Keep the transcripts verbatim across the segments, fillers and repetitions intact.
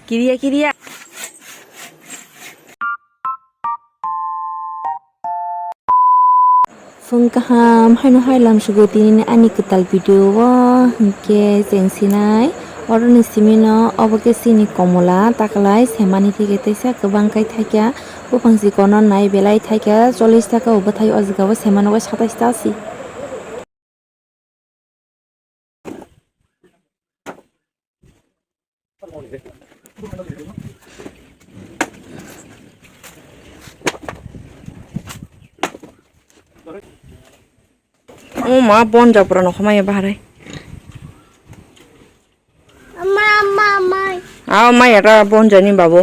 Kiriya, kiriya. Phung kaham, haino hai lam sugo tini ani kwtal video o, hinkhe cheng sinai. Oro ni simi no obo khe chini komola taklai semani thike teisa kwbang kai thaikya. Buphang si kono nai belai thaikya, chollish taka o bwthai o jaga o semano khe satais ta si. O ma, bon japra no khomai baharai. Ama, ama, mai. Aw, mai ata bon jani babo.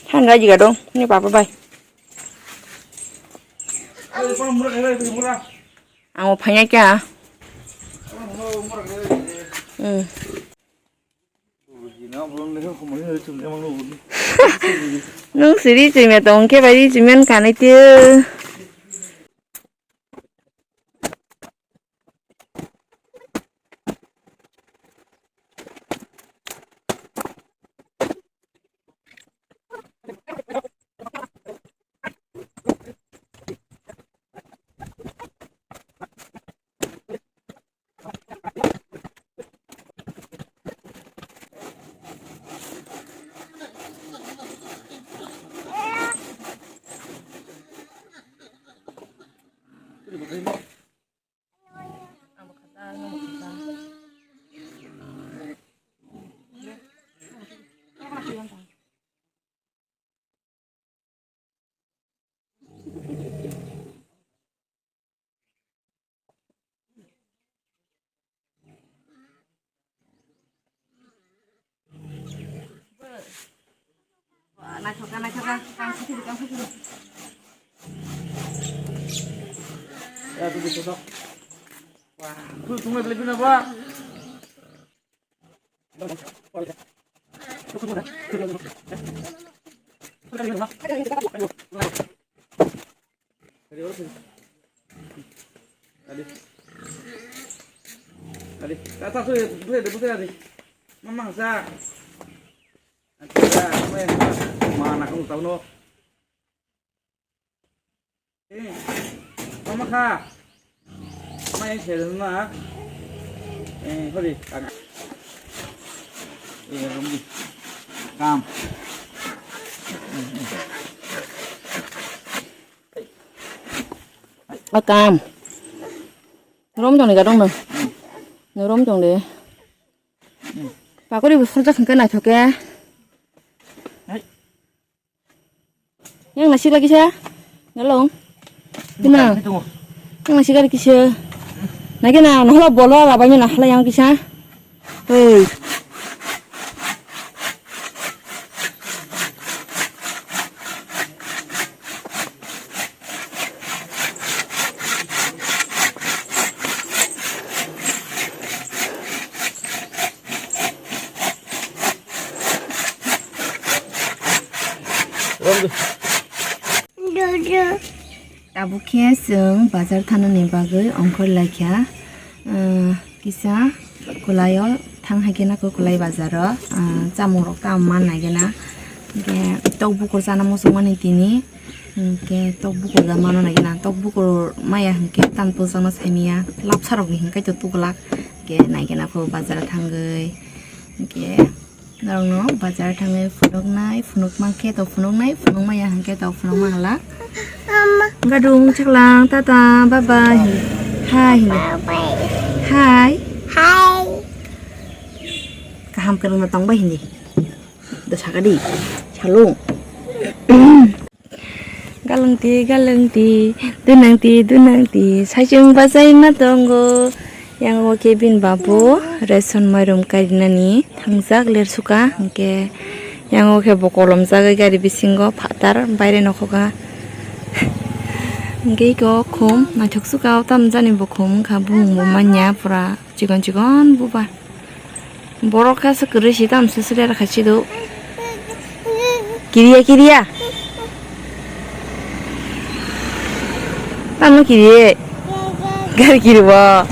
Thang gai jiga dong, ni papa bai. Ang o phanya kya? Hmm. Nung siri chimya tong khe bai chimya kanai te. Adi. Adi. Tata tu, tu, tu, tu, adi. Mama sa. Adi, ya, mama, mama, nak kamu tahu no. Eh, mama kha. Mama yang saya dulu mah. Eh, sorry, agak. Eh, rumdi. Kam. Akam. Rom jong ni gadong no. No rom jong de. Pakori bu sorjak hingke naithok ke. Hai. Yang nasi lagi sa. Nalong. Kena. Yang nasi lagi kisa. Nake na nohla bolo rabai na hala yang kisa. Hei. Tabuk khe chwng bazar thanani bagwi ongkhor laikha. Kisa kwlaio thang hai khe nako kwlai bazaro, ah, chamung rok tamo man nai gana. Hinkhe tok bukur chana muchung mani tini, hinkhe tok bukur da mano nai gana. Tok bukur maya hinkhe tamo pujakno saimanya, lapsa rok ni hinkhe to tuglak, hinkhe nai gana kho bazar thangwi. Hinkhe Norokno bazar thangwi phunuknai, phunuk mankhe to phunuknai, phunuk maya hinkhe to phunuk mangla. Gadung chaklang, tata, bye bye. Hai, hai. Hai. Hai. Kaham kwrwngno tongbai hindi. Da sakadi. Salung. Galwngti, galwngti, dunangti, dunangti, saichung bachaima tongo. Yang o khe bini babu ration mairum karinani thangjak lersuka, hinkhe yang o khe bo kolomjagwi gari bisingo phatar baire nokhoka. Hinkhe iko khum naithok suka, o tamjani bo khum wngkha, bumung bo manya pura. Chikon chikon bubar. Borok khe aswk kwrwi si tamo se sle rwkha sido. Kiriya kiriya. Tamo kiriye. Gari kiri bo.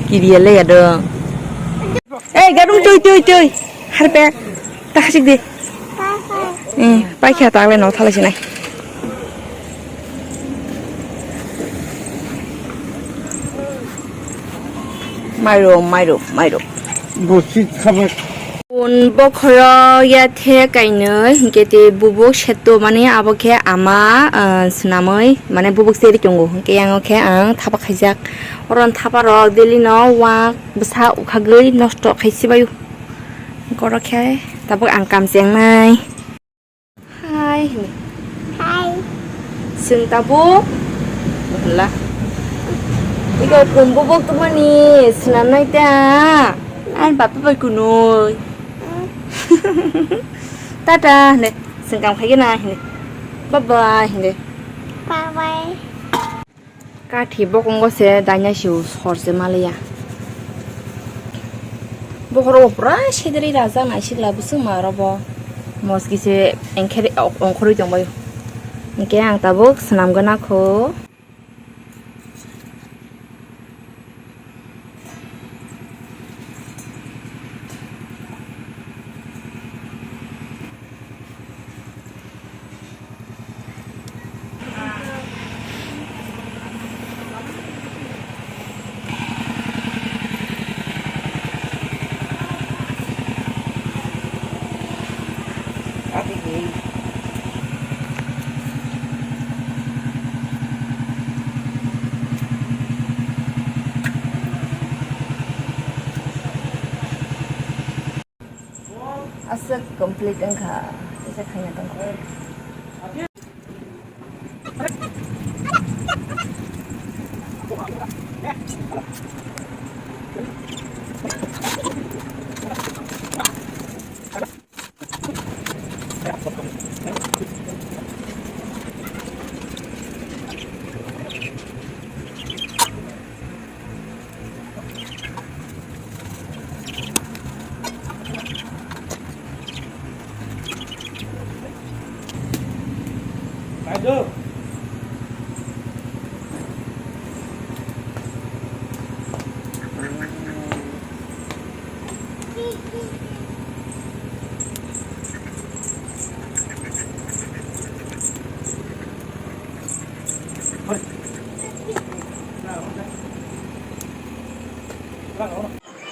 Kiri ya le ya do. Ei, gadung tui, tui, tui. Harpe. Tahasik di. Eh, paikha ta le no thala sinai. Mairum, mairum, mairum. Bosit khabar. Pun bokhorok ya the kainwi, hinkhe tei bubuk seto mani abo khe ama, ah, swnamwi, mane bubuk cheri tongo, hinkhe yango khe ang thapa khaijak. Oro thapa rok daily no wak bwsa ukhagwi nosto khai sibaio. Oro khe tabuk ang kam chengnai. Hai hini. Hai. Chwng tabuk. Wala. Iko kumbu bok tumani swnamnai ta. An bapa bai kunui. Tata hini. Chwng kam khaigena hini. Bye bye hini. Bye bye. Kathi bokongo se daina siu sor se maliya. Bokhoro pura sedri raja nai sigla busung ma robo. Moski se engkhe ongkhorwi tongbaio. Hinkhe ang tabuk swnam gana kho. Aswk complete wngkha, kisa khaina tongkha.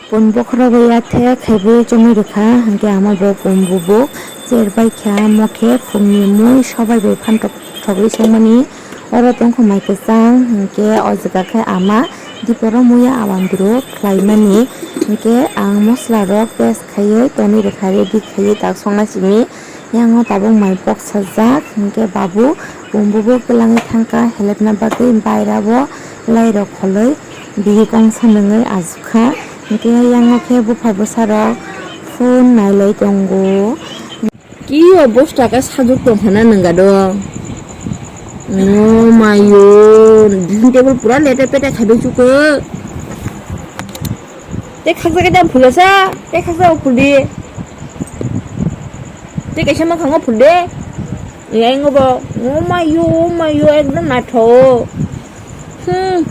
Pun bokhorok bai athe khaiwi chongwi rwkha, hinkhe ama bo pun bubuk cher bai kha, amo khe phungni mui sobai bai phan tok thogwi songmani. Oro tongkha mai kwchang, hinkhe o jaga khe ama diporo muya abang duro khlaimani. Hinkhe ang mosola rok paste khaiwi tonwi rwkha, ready khaiwi tak songna simi. Yang o tabuk mai boksajak, hinkhe babu pun bubuk twlangwi thangkha helepna bagwi, bairabo lairok kholwi bihik ongsa nungwi achukha. Hinkhe yang o khe bupha bwsarok phone nailai tongo. Ki obosta khe sajwk tongkha na nungga do? O mayo, dining table pura lete pete khaibai chukha. Tei khaksa khe da phulasa, tei khaksa o phuldi. Tei kaisa mwkhango phuldi. Yang obo, o mayo, o mayo, ekdom naithok. Hmm.